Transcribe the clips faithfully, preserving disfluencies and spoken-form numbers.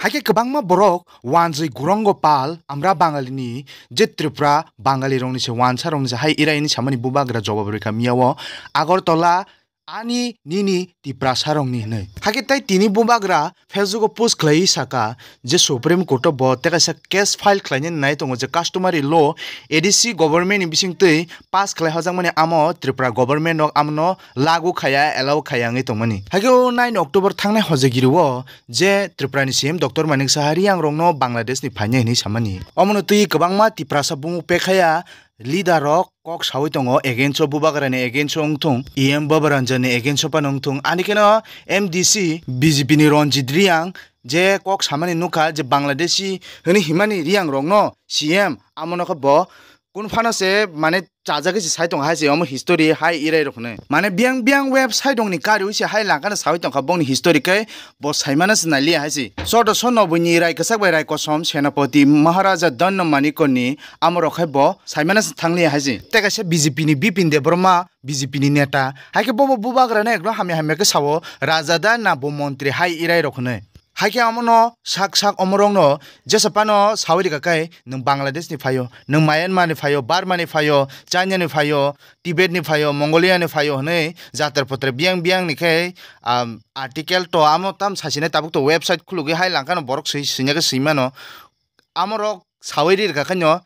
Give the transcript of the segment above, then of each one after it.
Haikhe kwbangma borok wanjwi gurongo pal, amra Bangalini je Tripura Bangalirokni se, wansarokni se hai irai hwnwi samani bubagra jobab rwkha miyao Agartala, ani nini Tiprasarokni hwnwi. Haikhe tai tini bubagra Facebook o post khlaiwi saka je Supreme Court o bo tei kaisa case file khlainani nai tongo je customary law A D C government ni bisingtwi pass khlai hojakmani amo Tripura government rok amono lagu khaya, allow khaya wngwi tongmani. Haikhe o nine October thangnai hojagiri o je Tripura ni C M Doctor Manik Saha Reang rokno Bangladesh ni phainai hwnwi samani. Omono twi kwbangma Tiprasa bumung pekhaya leader rok kok sawi tongo, against o bubagra ni against o wngthung, E M Babaranjan ni against o phano wngthung, ani kheno M D C B J P ni Ranjit Reang je kok samani nukha je Bangladeshi hwnwi himani Reang rokno C M amono khe bo kun phano se mane chajagwi se sai tongkha hai se omo history hai irai rok hwnwi. Mane biyang biyang website rokni kariui se hai langkhano saui tongkha bongni history khe bo saimano se nailiya hai se. Sodosho nobwini Rai Kwchak bai Rai Kosom Senapati Maharaja Dhanna Manikoni amorok hai bo saimano se thangliya hai se. Tei kaisa B J P ni Bipin Debbarma B J P ni neta. Hai khe bobo bubagrano ekdom hamya hamya khe sao, raja da na bo montri hai irai rok hwnwi. Hai khe omono sak sak omorokno jesa phano saui rwkha khe, "Nwng Bangladesh ni phaio, nwng Myanmar ni phaio, Burma ni phaio, China ni phaio, Tibet ni phaio, Mongolia ni phaio," hwnwi jater potre biyang biyang ni khe, um, article to amo tam sasinai tabuk to website khulugwi hai langkhano borok swi, swina khe swimano. Amorok saui ri rwkha khaino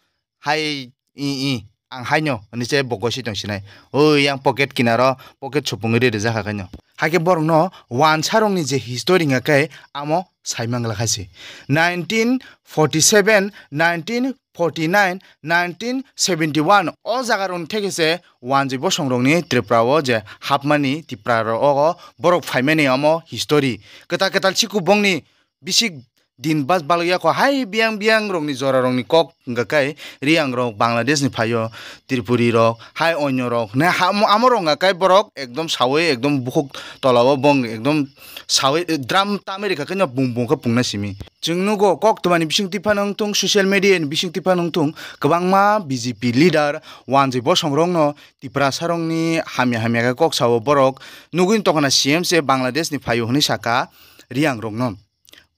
hai i i ang haino hwnwi se bo gosi tong sinai. Oi yang pocket kinaro pocket supungwi ri rijak khaino. Hai khe borokno wansarokni je history wngkha khe amo sai mangla khai se. Nineteen forty seven, nineteen forty nine, nineteen seventy one o jaga rokni theke se wanjwi bosong rokni Tripura o je hapmani Tripura rok o borok phaimani omo history. Kwtal kwtal sikubongni bisik din bas balokya kho hai biyang biyang rokni jora rokni kok wngkha khe Reang rok Bangladesh ni phaio, Tripuri rok hai onyo rok ne ha-, amo rok wngkha khe borok ekdom saui ekdom bukhuk tola o bong ekdom saui drum tamwi rwkha khe no bung bung khe pungna simi. Chwng nugo kok twmani bising twi phano wngthung, social media ni bising twi phano wngthung, kwbangma B J P leader wanjwi bosong rokno Tiprasa rokni hamya hamya khe kok sao borok nugwi tongkhana C M se Bangladesh ni phaio hwnwi saka Reang rokno.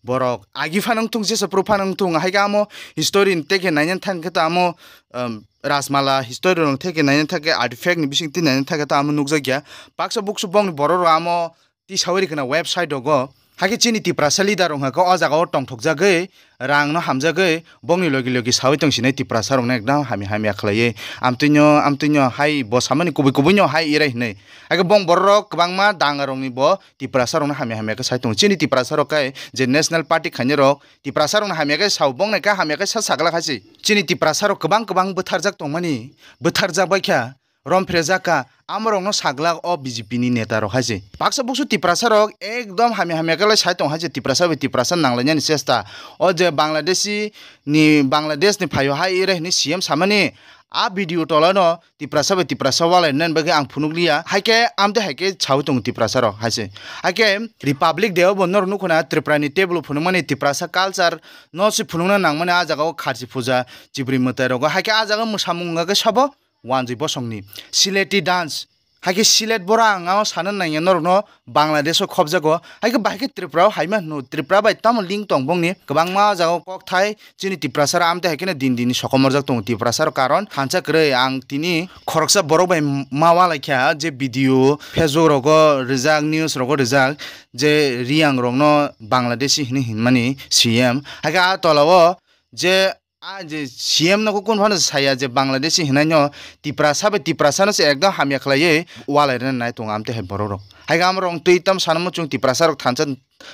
Borok agi phano wngthung, jesa phuru phano wngthung, hai khe amo history ni tei khe naina thang khe to amo, um, Rajmala history rok tei khe naina thang khe artifact ni bising twi naina thang khe to amo nukjak ya. Baksa buksu bongni borok rok amo twi saui rikha na website rogo. Hai khe chini Tiprasa leader rok wngkha khe o jaga o tongthok jagwi rang no hamjagwi bongni logi logi saui tong sinai Tiprasa rok no ekdam hamya hamya khlaiwi amtwi no amtwi no hai bo samani kubui kubui no hai irai hinwi. Hai khe bong borok rok kwbangma danga rok ni bo Tiprasa rok no hamya hamya khe sai tongo. Chini Tiprasa rok khe je national party khainai rok Tiprasa rok no hamya khe sao, bong nai khe hamya khe sa sagla khai se. Chini Tiprasa rok kwbang kwbang bwtharjak tongmani, bwtharjak bai kha, rom phrejak kha, amo rok no saglak o B J P ni neta rok hai se. Baksa buksu Tiprasa rok ekdom hamya hamya khe lai sai tong hai se, Tiprasa bai Tiprasa nang lai nani chesta. O je Bangladeshi ni, Bangladesh ni phaio hai ire hinwi C M samani, a video tola no Tiprasa bai Tiprasa walai nani bagwi ang phunuk liya. Hai khe amtwi hai khe saui tongo Tiprasa rok hai se. Hai khe Republic Day o bo norok nukho na Tripura ni table phunukmani Tiprasa culture no se phunukna nangmani a jaga o kharchi puja chibri mwtai rogo. Hai khe a jaga mwsamung wngkha khe sabo wanjwi bosongni Sileti dance. Hai khe Silet borok ang o sana nangya norok no Bangladesh o khobjago. Hai khe bahai khe Tripura o hai ma hwno Tripura bai tamo link tong bongni kwbangma jaga o kokthai. Chini Tiprasa rok amtwi hai kheno din din ni sokomorjak tongo Tiprasa rok, karon thansa kwrwi ang tini khoroksa borok bai ma walai kha je video Facebook rogo rijak, news rogo rijak je Riyang rokno Bangladeshi hinwi hinmani C M. Hai khe a tola o je a je C M no kukun phano saya je Bangladeshi hinai no Tiprasa bai Tiprasa no se ekdom hamya khlaiwi walai rwna nai tongo amtwi hai borok rok. Hai khe amo rok twi tam sana muchung Tiprasa rok thansa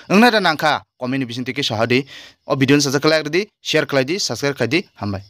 wngnai da nangkha comment ni bising twi khe saha di. O video no sajak khe like rwdi, share khlai di, subscribe khai di. Hambai.